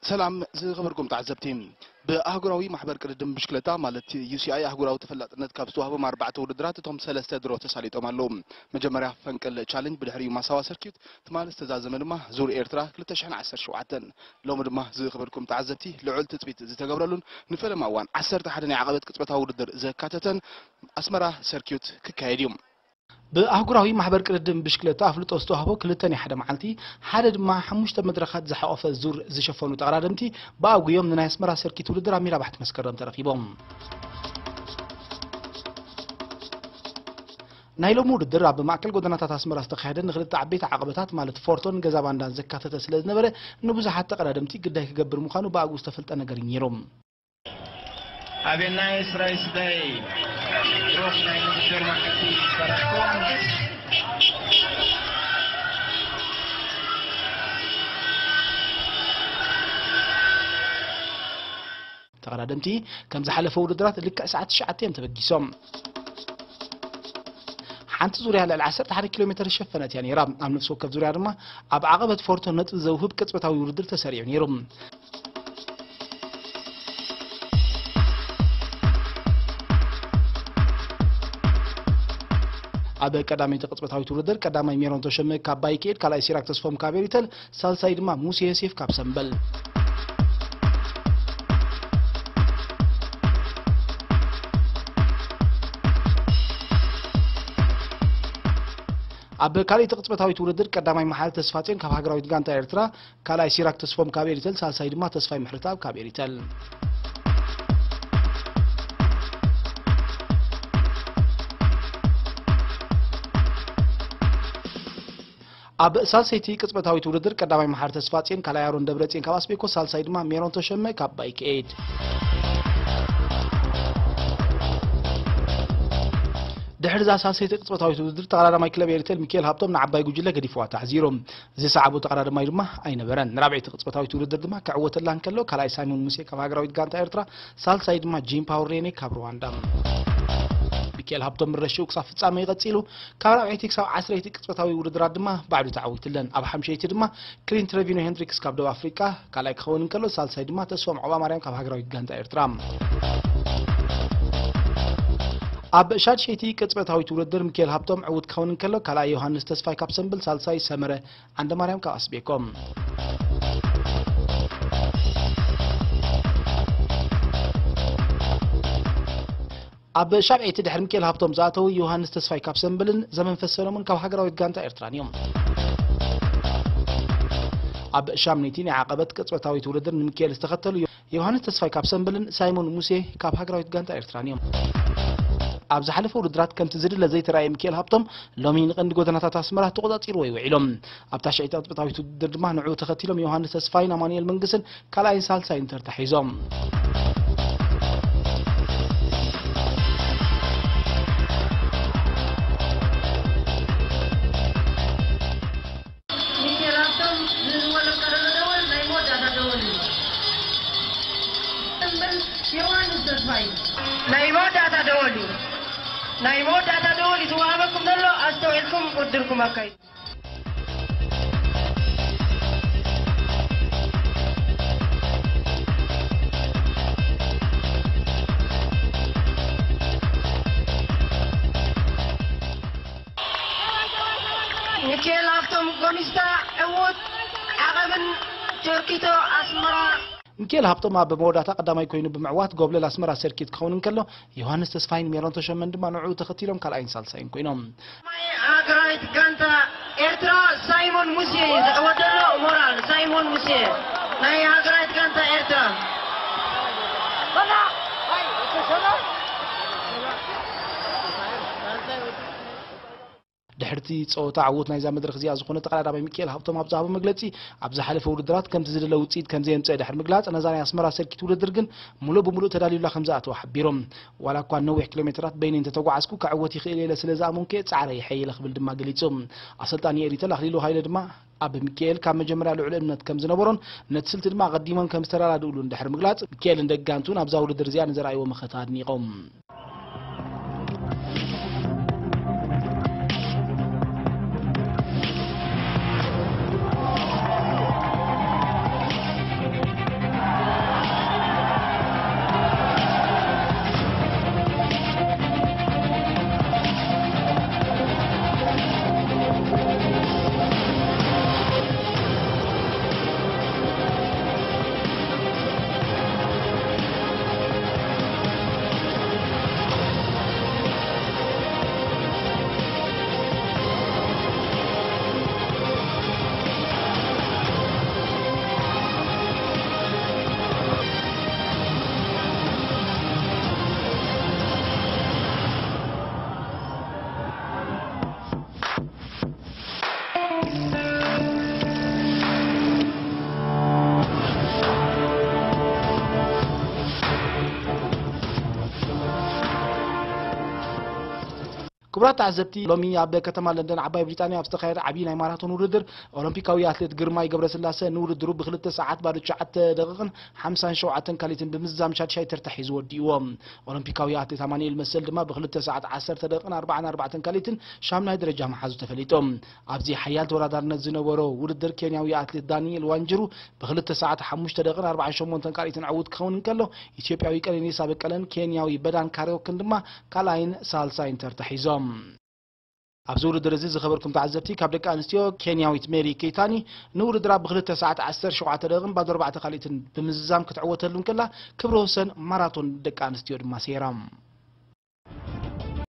ሰላም ዝኸበርኩም ተዓዘብቲ። ብኣህጉራዊ ማሕበር ቅድድም ብሽክለታ ማለት ዩ ሲ ኣይ ኣህጉራዊ ተፈላጥነት ካብ ዝተዋህቦም ኣርባዕተ ውድድራት እቶም ሰለስተ ድሮ ተሳሊጦም ኣለዉ። መጀመርያ ፈንቅል ቻሌንጅ፣ ብድሕሪኡ ማሳዋ ሰርኪዩት፣ ትማሊ ዝተዛዘመ ድማ ዙር ኤርትራ ክልተ ሽሕን ዓሰርተ ሸውዓተን። ሎሚ ድማ ዝኸበርኩም ተዓዘብቲ ልዑል ትጽቢት ዝተገብረሉን ንፈለማ እዋን ዓሰርተ ሓደ ናይ ዓቐበት ቅጽበታዊ ውድድር ዘካተተን ኣስመራ ሰርኪዩት ክካየድ እዩ። ብኣህጉራዊ ማሕበር ቅድድም ብሽክለታ ኣፍልጦ ዝተዋህቦ ክልተ ናይ ሓደ መዓልቲ፣ ሓደ ድማ ሓሙሽተ መድረኻት ዝሓቖፈ ዙር ዝሸፈኑ ተቐዳደምቲ ብኣጉዮም ንናይ ኣስመራ ሰርኪት ውድድር ኣብ ሜዳ ባሕቲ መስከረም ተረኺቦም። ናይ ሎሚ ውድድር ኣብ ማእከል ጎደናታት ኣስመራ ዝተኻየደ ንክልተ ዓበይቲ ዓቐበታት ማለት ፎርቶን ገዛ ባንዳን ዘካተተ ስለ ዝነበረ ንብዙሓት ተቐዳደምቲ ግዳይ ክገብር ምዃኑ ብኣግኡ ዝተፈልጠ ነገር እዩ ነይሩ። Have a nice race day. ሩኽ ናይ ምድር መዓልቲ ይበረኩም። ተቐዳደምቲ ከም ዝሓለፈ ውድድራት ልክዕ ሰዓት ትሽዓተ እዮም ተበጊሶም። ሓንቲ ዙርያ ልዕሊ ዓሰርተ ሓደ ኪሎ ሜተር ዝሸፈነት እያ ነይራ። ኣብ ነፍሲ ወከፍ ዙርያ ድማ ኣብ ዓቐበት ፎርቶ ነጥቢ ዘውህብ ቅጽበታዊ ውድድር ተሰሪዑ ነይሩ። ኣብ ቀዳመይቲ ቅጽበታዊት ውድድር ቀዳማይ ሜሮን ተሸመ ካብ ባይክኤድ፣ ካልኣይ ሲራክ ተስፎም ካብ ኤሪተል፣ ሳልሳይ ድማ ሙሴ ዮሴፍ ካብ ሰምበል። ኣብ ካልኣይቲ ቅጽበታዊት ውድድር ቀዳማይ መሓሪ ተስፋጽዮን ካብ ሃገራዊት ጋንታ ኤርትራ፣ ካልኣይ ሲራክ ተስፎም ካብ ኤሪተል፣ ሳልሳይ ድማ ተስፋይ ምሕረተኣብ ካብ ኤሪተል። ኣብ ሳልሰይቲ ቅጽበታዊት ውድድር ቀዳማይ መሓሪ ተስፋጽዮን፣ ካልኣይ ኣሮን ደብረጽዮን ካብ ኣስቤኮ፣ ሳልሳይ ድማ ሜሮን ተሸመ ካብ ባይክ ኤድ። ድሕሪ እዛ ሳልሰይቲ ቅጽበታዊት ውድድር ተቐዳዳማይ ክለብ ኤሪተል ሚካኤል ሃብቶም ንዓባይ ጉጅለ ገዲፍዋ ተዓዚሩ። ዝሰዓቦ ተቐዳዳማይ ድማ ኣይነበረን። ንራብዐይቲ ቅጽበታዊት ውድድር ድማ ክዕወተላ እንከሎ፣ ካልኣይ ሳይሞን ሙሴ ካብ ሃገራዊት ጋንታ ኤርትራ፣ ሳልሳይ ድማ ጂም ፓወር ሬኔ ካብ ሩዋንዳ። ሚካኤል ሃብቶም ምረሽኡ ክሳብ ፍጻመ ይቐጺሉ። ካብ ራብዐይቲ ክሳብ ዓስረይቲ ቅጽበታዊ ውድድራት ድማ ባዕሉ ተዓዊትለን። ኣብ ሓምሸይቲ ድማ ክሊን ትሬቪኖ ሄንድሪክስ ካብ ደቡብ ኣፍሪቃ ካልኣይ ክኸውን እንከሎ፣ ሳልሳይ ድማ ተስፎም ዖባ ማርያም ካብ ሃገራዊት ጋንታ ኤርትራ። ኣብ ሻድሸይቲ ቅጽበታዊት ውድድር ሚካኤል ሃብቶም ዕዉት ክኸውን እንከሎ፣ ካልኣይ ዮሃንስ ተስፋይ ካብ ሰምብል፣ ሳልሳይ ሰመረ ዓንደ ማርያም ካብ ኣስቤኮም። ኣብ ሻብዐይቲ ድሕሪ ሚካኤል ሃብቶም ዝኣተዉ ዮሃንስ ተስፋይ ካብ ሰምብልን ዘመንፈስ ሰሎሞን ካብ ሃገራዊት ጋንታ ኤርትራን እዮም። ኣብ ሻምነይቲ ናይ ዓቐበት ቅጽበታዊት ውድድር ንሚካኤል ዝተኸተሉ ዮሃንስ ተስፋይ ካብ ሰምብልን ሳይሞን ሙሴ ካብ ሃገራዊት ጋንታ ኤርትራን እዮም። ኣብ ዝሓለፈ ውድድራት ከምቲ ዝድለ ዘይተራእየ ሚካኤል ሃብቶም ሎሚ ንቐንዲ ጎደናታት ኣስመራ ተቖጻጺርዎ ይውዒሎም። ኣብ ታሽዐይቲ ቅጽበታዊት ውድድር ድማ ንዕኡ ተኸቲሎም ዮሃንስ ተስፋይን ኣማኑኤል መንግስን ካልኣይን ሳልሳይን ተርታ ሒዞም። ሚካኤል ሃብቶም ንዝወለቀ ደወል ናይ መወዳእታ ደወል እዩ። እምበር ዮሃንስ ተስፋይ ናይ መወዳእታ ደወል እዩ። ናይ መወዳእታ ደወል እዩ ዝወሃበኩም ዘሎ፣ ኣስተውዒልኩም ውድድርኩም ኣካይዱ። ሚካኤል ሃብቶም ጎሚስታ ዕዉት ዓቐብን ጆርኪቶ ኣስመራ። ሚካኤል ሃብቶም ኣብ መወዳእታ ቀዳማይ ኮይኑ ብምዕዋት ጎብለል ኣስመራ ሰርኪት ክኸውን እንከሎ፣ ዮሃንስ ተስፋይን ሜሮን ተሸመን ድማ ንዕኡ ተኸቲሎም ካልኣይን ሳልሳይን ኮይኖም። ሃገራዊት ጋንታ ኤርትራ ሳይሞን ሙሴ ዝዕወት ዘሎ ሞራል ሳይሞን ሙሴ ናይ ሃገራዊት ጋንታ ኤርትራ። ድሕርቲ ጸወታ ዕዉት ናይዛ መድረኽ እዚኣ ዝኾነ ተቐዳዳማይ ሚካኤል ሃብቶም ኣብ ዝሃቦ መግለጺ፣ ኣብ ዝሓለፈ ውድድራት ከምቲ ዝደለ ውጽኢት ከም ዘየምጽአ ድሕሪ ምግላጽ፣ ነዛ ናይ ኣስመራ ሰርኪት ውድድር ግን ምሉእ ብምሉእ ተዳልዩላ ከም ዝኣተወ ሓቢሩ። ዋላ እኳ ነዊሕ ኪሎ ሜትራት በይነይ እንተተጓዓዝኩ፣ ክዕወት ይኽእል እየ ኢለ ስለ ዝኣመንኩ እየ ጻዕረይ ይሐይለ ክብል ድማ ገሊጹ። ኣሰልጣኒ ኤሪተል ኣኽሊሉ ሃይለ ድማ ኣብ ሚካኤል ካብ መጀመርያ ልዑል እምነት ከም ዝነበሮን ነቲ ስልቲ ድማ ኣቐዲሞም ከም ዝተረዳድእሉን ድሕሪ ምግላጽ፣ ሚካኤልን ደጋንቱን ኣብዛ ውድድር እዚኣ ንዘርኣይዎ መኸተ ኣድኒቖም። ክቡራት ተዓዘብቲ፣ ሎሚ ኣብ ከተማ ለንደን ዓባይ ብሪጣንያ ኣብ ዝተኻየደ ዓብዪ ናይ ማራቶን ውድድር፣ ኦሎምፒካዊ ኣትሌት ግርማይ ገብረስላሰ ንውድድሩ ብክልተ ሰዓት ባዶ ትሽዓተ ደቂቕን ሓምሳን ሸውዓተን ካልኢትን ብምዝዛም ሻድሻይ ተርታ ሒዙ ወዲእዎ። ኦሎምፒካዊ ኣትሌት ኣማኑኤል መሰል ድማ ብክልተ ሰዓት ዓሰርተ ደቂቕን ኣርባዓን ኣርባዕተን ካልኢትን ሻምናይ ደረጃ መሓዙ ተፈሊጡ። ኣብዚ ሓያል ተወዳዳርነት ዝነበሮ ውድድር፣ ኬንያዊ ኣትሌት ዳንኤል ዋንጅሩ ብክልተ ሰዓት ሓሙሽተ ደቂቕን ኣርባዓን ሸሞንተን ካልኢትን ዕዉት ክኸውን እንከሎ፣ ኢትዮጵያዊ ቀነኒሳ በቀለን ኬንያዊ በዳን ካሪዮክን ድማ ካልኣይን ሳልሳይን ተርታ ሒዞም። ኣብዚ ውድድር እዚ ዝኸበርኩም ተዓዘብቲ፣ ካብ ደቂ ኣንስትዮ ኬንያዊት ሜሪ ኬይታኒ ንውድድራ ብክልተ ሰዓት ዓሰርተ ሸውዓተ ደቂቕን ባዶ ኣርባዕተ ካልኢትን ብምዝዛም ክትዕወተሉ እንከላ፣ ክብረ ወሰን ማራቶን ደቂ ኣንስትዮ ድማ ሰይራ።